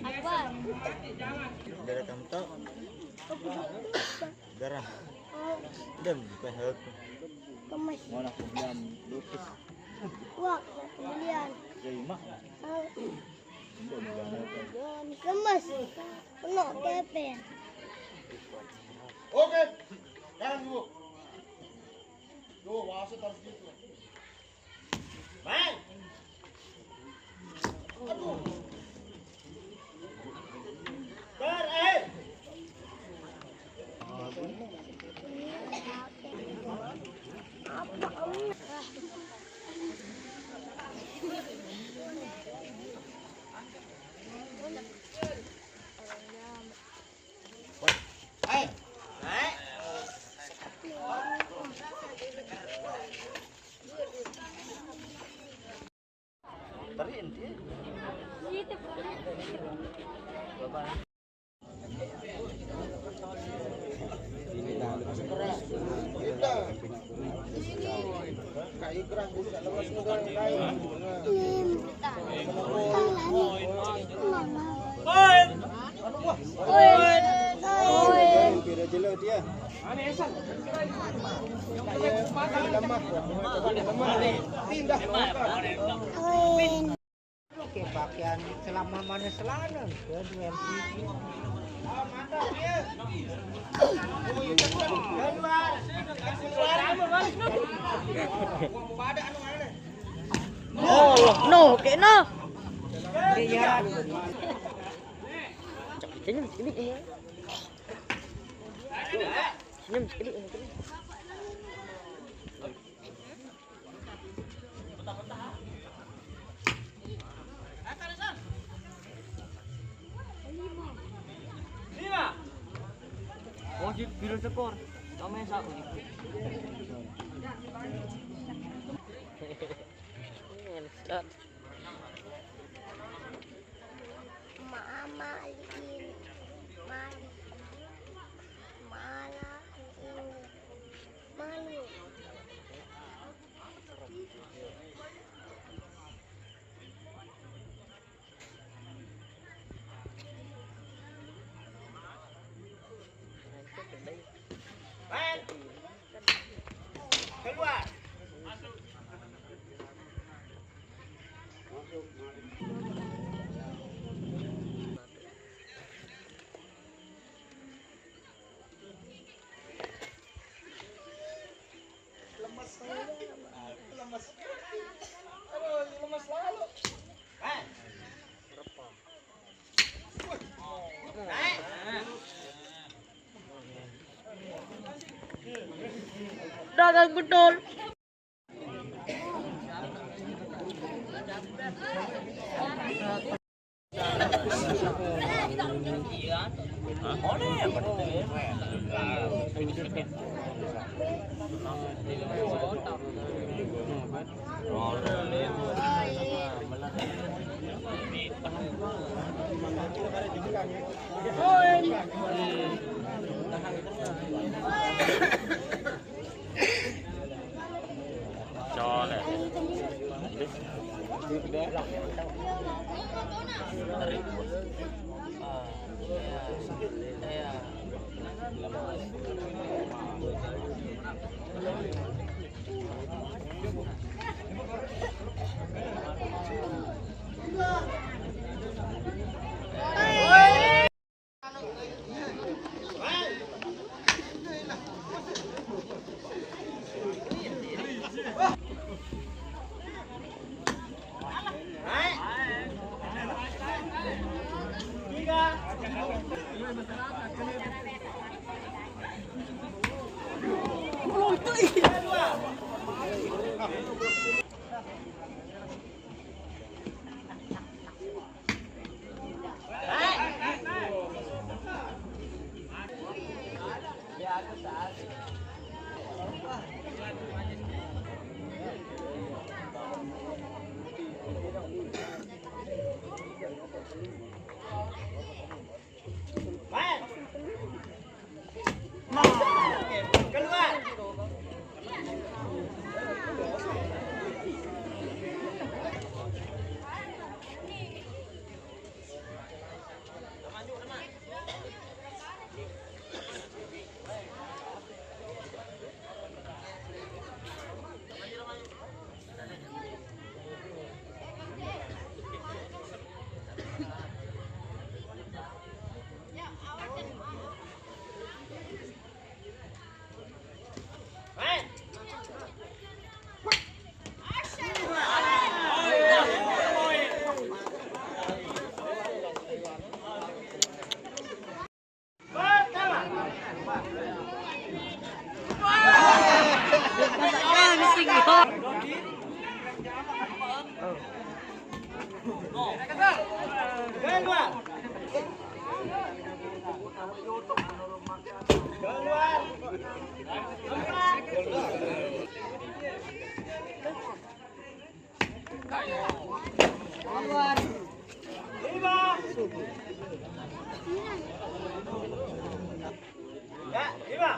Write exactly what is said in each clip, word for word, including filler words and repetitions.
Akbar. Darah kamu tahu? Darah. Dem, pehel. Kemes. Mana aku bilang lupus. Wah, kemudian. Jadi mak. Kemes. Penuh kepen. Oke. Sekarang dulu. Tuh, wasit harus gitu. Main. Aduh. Terakhir. Pira jelo dia? Lemah. Lemah. Pindah. Oke, pakaian selama mana selana ke dua L P G. No, oke no. Iya. Ini ini ini. Senyum sekali ini. Lima. Oh, di biru skor. Sama yang satu. Ini enak. Mama ini. Mama. Mama ini. Malu. Keluar. Lemes. Lemes. Aduh, lemes lalu. Dagang betul. Colek. Keluar. Keluar. Keluar. Lima. Ya, lima.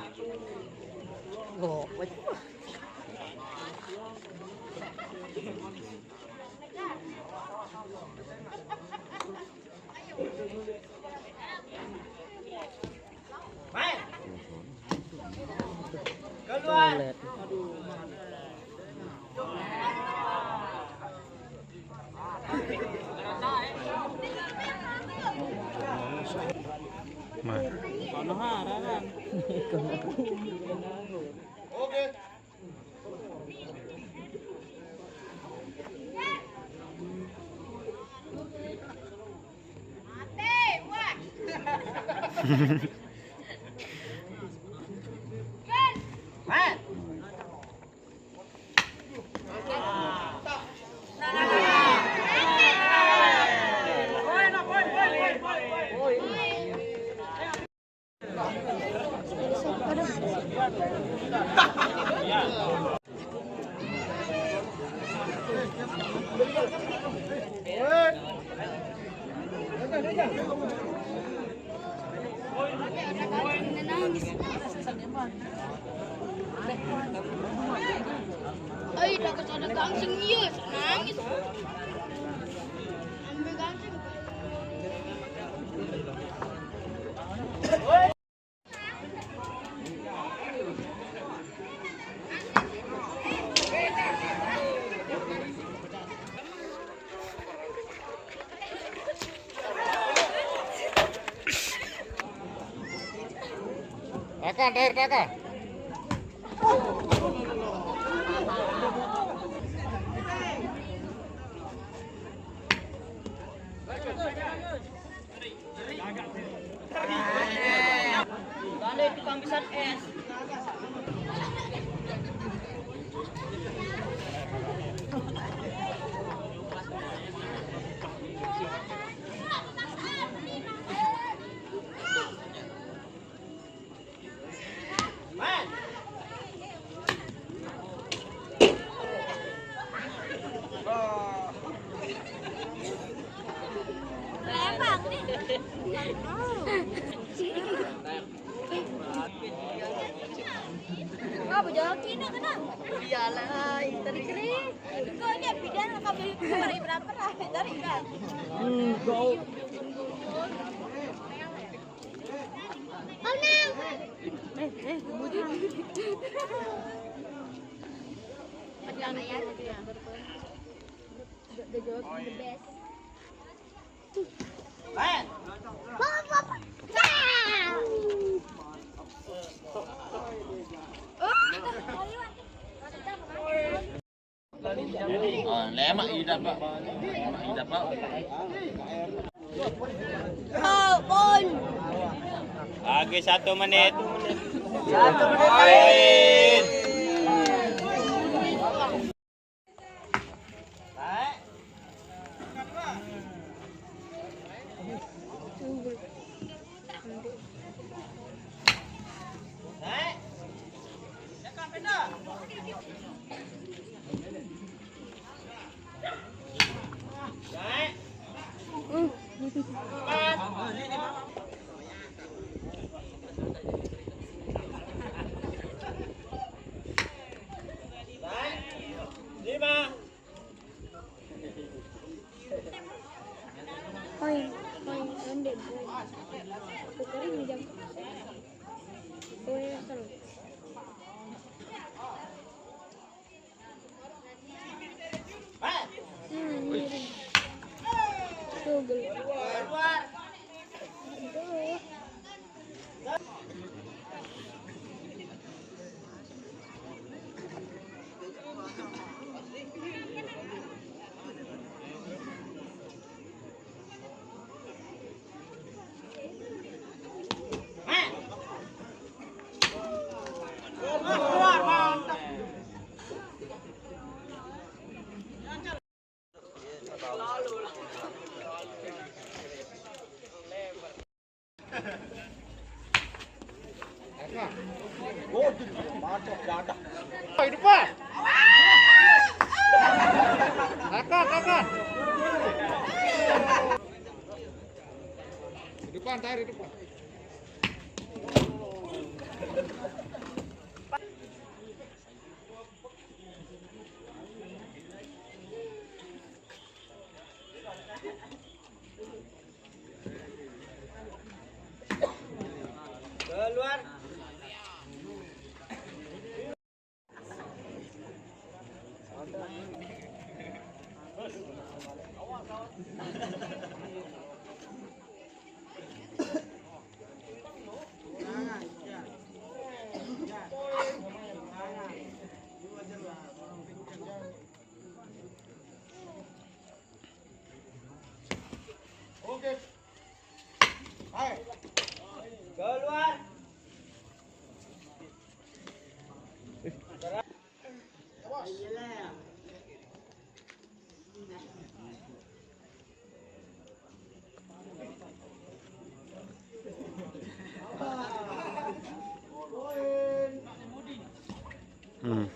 Main. Keluar. Main. Oke. Ay, takut ada gangsing, iya, nangis. Ambil gangsing. Taka, terakhir Taka. Balik tukang pisang es. Apa jalan Cina kena? Iyalah, tadi kering. Kok ini bidan kami kemarin berapa lah? Dari kan? Oh, lemak ida, Pak. Lemak ida, Pak. Oh, pun. Lagi satu menit. Satu menit. Lain. Lima. Oi, oi, oi, oi. Aku kering jam. Oi, seru. Hmm, miring. Tuh, gel-, aduh. Di depan. Kakak, kakak. Di depan, Tahir, di depan. Keluar. Oke. Hai. Keluar. Hmm.